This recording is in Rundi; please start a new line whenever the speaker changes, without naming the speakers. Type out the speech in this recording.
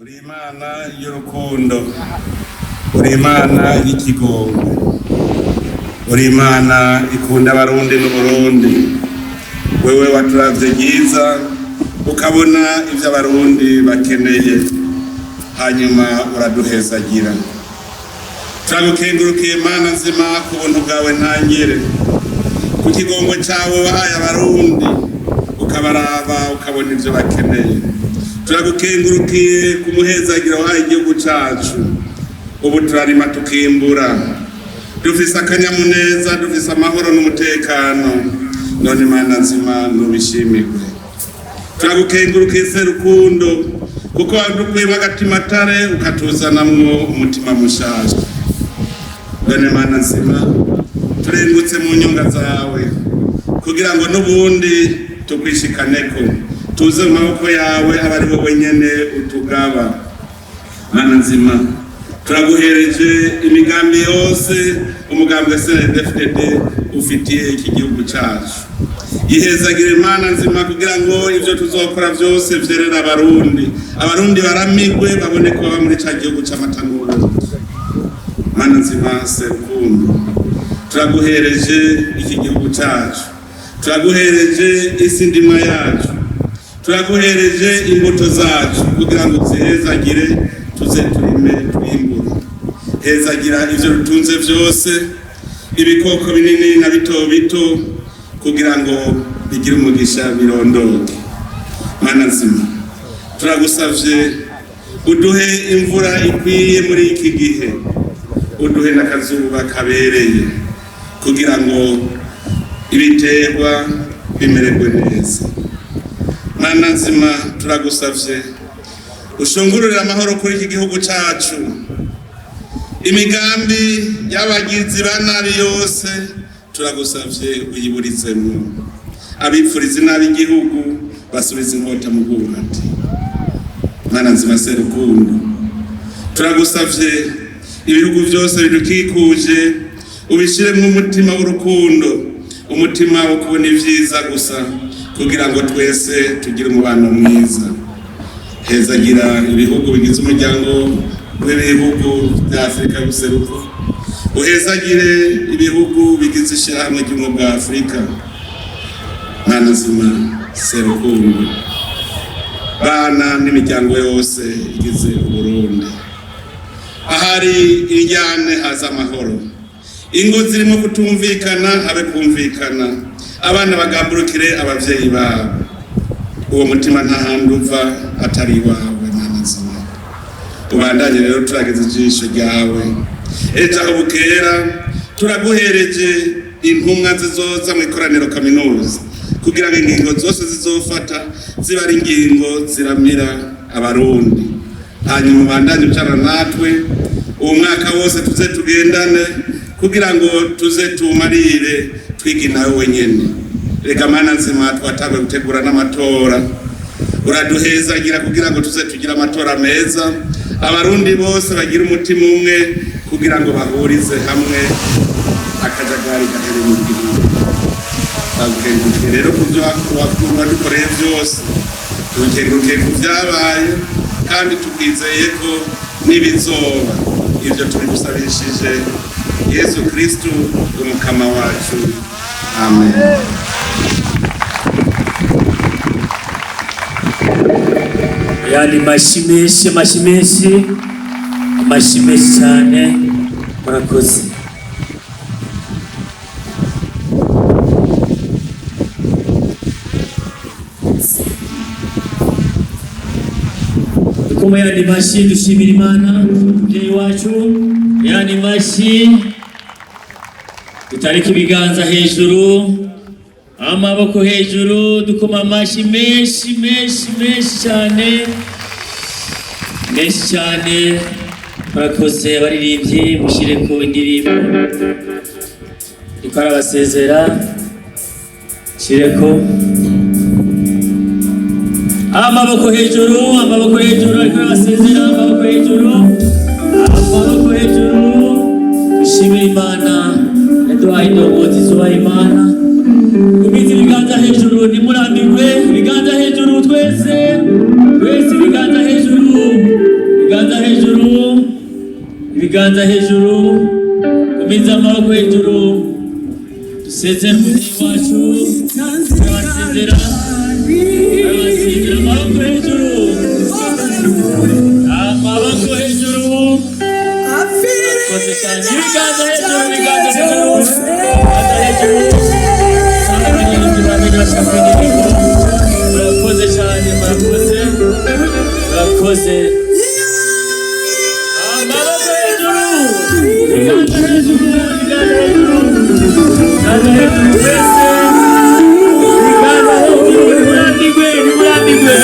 Uri Imana y'urukundo, uri Imana y'ikigongwe, uri Imana ikunda Abarundi n'Uburundi. Wewe waturavye ryiza, ukabona ivyo Abarundi bakeneye, hanyuma uraduhezagira. Turagukengurukiye, Mana nzima, ku buntu bwawe ntangere, ku kigongwe cawe wahaye Abarundi, ukabaraba ukabona ivyo bakeneye. Turagukengurukiye ku muhezagiro wahaye igihugu cacu. Ubu turarima tukimbura, dufise akanyamuneza, dufise amahoro n'umutekano. None Mana nzima, nubishimirwe. Turagukengurukiye, se rukundo, kuko wadukuyemo agatimatare ukatuzanamwo umutima mushasha. None Mana nzima, turengutse mu nyonga zawe kugira ngo n'ubundi tukwishikaneko, tuze mu maboko yawe, aba ari wowe nyene utugaba. Mana nzima, turaguhereje imigambi yose umugambwe CNDD-FDD ufitiye iki gihugu cacu. Ihezagire, Mana nzima, kugira ngo ivyo tuzokora vyose vyerere Abarundi, Abarundi baramigwe, babone ko baba muri ca gihugu c'amata n'ubuki. Mana nzima, Serukundo, turaguhereje iki gihugu cacu, turaguhereje isi ndimwa yacu, turaguhereje imbuto zacu kugira ngo zihezagire, tuze turime twimbure. Hezagira ivyo rutunze vyose, ibikoko binini na bito bito, kugira ngo bigire umugisha, birondoke. Mana nzima, turagusavye uduhe imvura ikwiye muri iki gihe, uduhe n'akazuba kabereye kugira ngo ibiterwa bimererwe neza. Mana nzima, turagusavye ushungururire amahoro kuri iki gihugu cacu. Imigambi y'abagizi ba nabi yose, turagusavye uyiburizemwo. Abipfuriza inabi igihugu basubiza inkota mu bwubati. Mana nzima, Serukundo, turagusavye ibihugu byose bidukikuje ubishiremo umutima w'urukundo, umutima wo kubona ibyiza gusa, kugira ngo twese tugire umubano mwiza. Hezagira ibihugu bigize Umuryango w'Ibihugu bya Afurika y'Ubuseruko, uhezagire ibihugu bigize Ishyirahamwe ry'Ubumwe bwa Afurika. Mana nzima, Serukundo, bana n'imiryango yose igize Uburundi. Ahari injyane haza amahoro, ingo zirimo kutumvikana habe kumvikana, abana bagamburukire abavyeyi babo. Uwo mutima nta handi uva atari iwawe, Mana nzima. Ubandanye rero turageze ijisho ryawe. Ejo aho bukera, turaguhereje intumwa zizoza mu ikoraniro kaminuza, kugira ngo ingingo zose zizofata ziba ari ingingo ziramira Abarundi. Hanyuma ubandanye ucana natwe uwo mwaka wose, tuze tugendane kugira ngo tuze tumarire twige nawe wenyene. Reka, Mana nzima, twatanguye gutegura n'amatora. Uraduhezagira kugira ngo tuze tugire amatora meza, Abarundi bose bagire umutima umwe kugira ngo bahurize hamwe, akajagari gahere mu gihugu. Twagukengurukiye rero ku byo wadukoreye byose, tugukengurukiye ku byabaye, kandi tukwizeye ko n'ibizoba. Ibyo tubigusabishije Yesu Kristu Umukama wacu, amen.
Ayandi mashi menshi, amashi menshi, amashi menshi cyane. Murakoze. Dukoma yandi mashi, dushimira Imana, umubyeyi wacu. Yandi mashi, dutarika ibiganza hejuru, amaboko hejuru, dukoma amashi menshi menshi menshi cyane, menshi cyane. Murakoze. Abaririmbyi, mushyireko indirimbo, ariko arabasezera. Shyireko amaboko hejuru, amaboko hejuru, ariko arabasezera. Amaboko hejuru, amaboko hejuru. Dushimire Imana yaduhaye indongozi zubaha Imana. Kumiza ibiganza hejuru, ntimurambirwe. Ibiganza hejuru, twese twese, ibiganza hejuru. Ibiganza hejuru, ibiganza hejuru, gumiza amaboko hejuru. Dusezere umubyeyi wacu. Turabasezera, turabasezera. Amaboko hejuru, amaboko hejuru. Murakoze cyane. Ibiganza hejuru, ibiganza hejuru, ibiganza hejuru. Abaririmbyi bamenye bashaka indirimbo. Murakoze cyane, murakoze, murakoze. Amaboko hejuru, ibiganza hejuru, ibiganza hejuru, ibiganza hejuru mwese, ibiganza hejuru. Ntimurambirwe, ntimurambirwe.